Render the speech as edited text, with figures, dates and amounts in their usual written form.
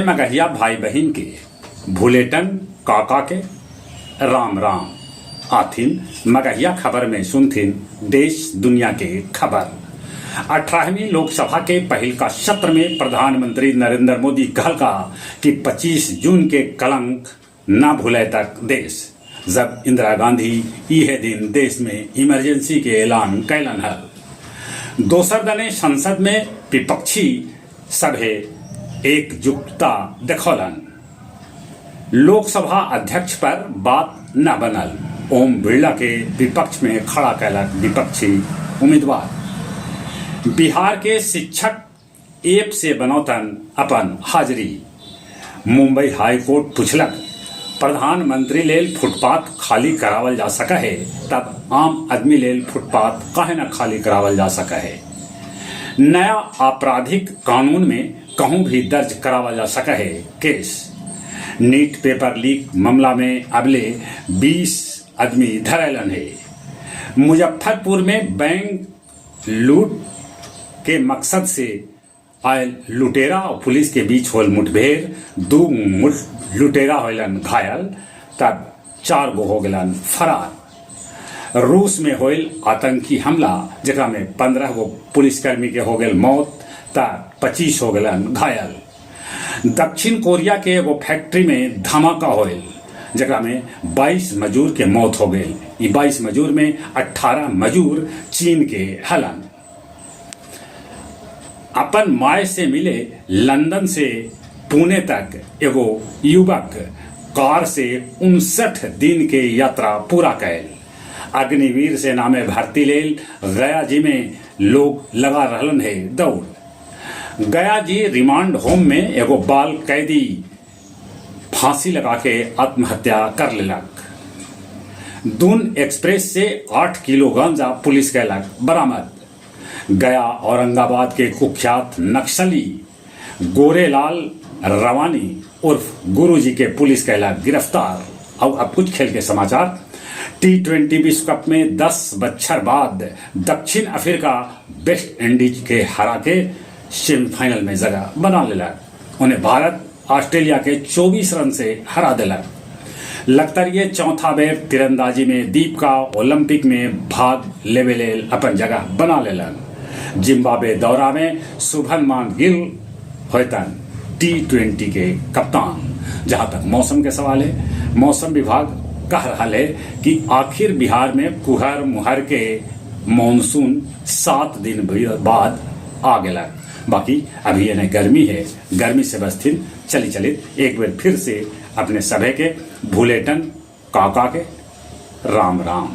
मगहिया भाई बहिन के भुलेटन काका के राम राम। आथिन मगहिया खबर में सुनथिन देश दुनिया के खबर। 18वीं लोकसभा के पहिलका सत्र में प्रधानमंत्री नरेंद्र मोदी कहलका कि 25 जून के कलंक न भूले तक देश, जब इंदिरा गांधी इहे दिन देश में इमरजेंसी के ऐलान कैलन हल। दोसर दने संसद में विपक्षी सभे एकजुटता देखौलन। लोकसभा अध्यक्ष पर बात न बनल। ओम बिरला के विपक्ष में खड़ा कैलक विपक्षी उम्मीदवार। बिहार के शिक्षक ऐप से बनौतन अपन हाजिरी। मुंबई हाईकोर्ट पूछलक, प्रधानमंत्री लेल फुटपाथ खाली करावल जा सकऽ हे, तब आम अदमी लेल फुटपाथ काहे न खाली करावल जा सकऽ हे? नया आपराधिक कानून में कहूं भी दर्ज करावल जा सकऽ हे केस। नीट पेपर लीक मामला में अबले 20 अदमी धरैलन हे। मुजफ्फरपुर में बैंक लूट के मकसद से आयल लुटेरा और पुलिस के बीच होल मुठभेड़, दू लुटेरा होलन घायल, तब चार गो हो गेलन फरार। रूस में होल आतंकी हमला, जेकरा में 15 गो पुलिसकर्मी के हो गेल मौत, त 25 हो गेलन घायल। दक्षिण कोरिया के एगो फैक्ट्री में धमाका होल, जेकरा में 22 मजूर के मौत हो गेल। ई 22 मजूर में 18 मजूर चीन के हलन। अपन माय से मिले लंदन से पुणे तक एगो युवक कार से 59 दिन के यात्रा पूरा कैल। अग्निवीर सेना में भर्ती लेल गया जी में लोग लगा रहलन हे दौड़। गया जी रिमांड होम में एगो बाल कैदी फांसी लगा के आत्महत्या कर लेलक। दून एक्सप्रेस से 8 किलो गांजा पुलिस कैलक बरामद। गया औरंगाबाद के कुख्यात नक्सली गोरेलाल रवानी उर्फ गुरुजी के पुलिस कैलक गिरफ्तार। और अब कुछ खेल के समाचार। टी20 विश्व कप में 10 बच्छर बाद दक्षिण अफ्रीका वेस्ट इंडीज के हरा के सेमीफाइनल में जगह बना लेलक। उन्हें भारत ऑस्ट्रेलिया के 24 रन से हरा दिलक। लगतर ये चौथा बेर तीरंदाजी में दीपिका ओलंपिक में भाग लेवे लेल अपन जगह बना लेलन। जिम्बाब्वे दौरा में शुभमन गिल होतन टी20 के कप्तान। जहां तक मौसम के सवाल है, मौसम विभाग कह रहा है कि आखिर बिहार में कुहर मुहर के मानसून 7 दिन बाद आ गया। बाकी अभी यानी गर्मी है, गर्मी से बसथिन। चली चली एक बार फिर से अपने सभे के भूलेटन काका के राम राम।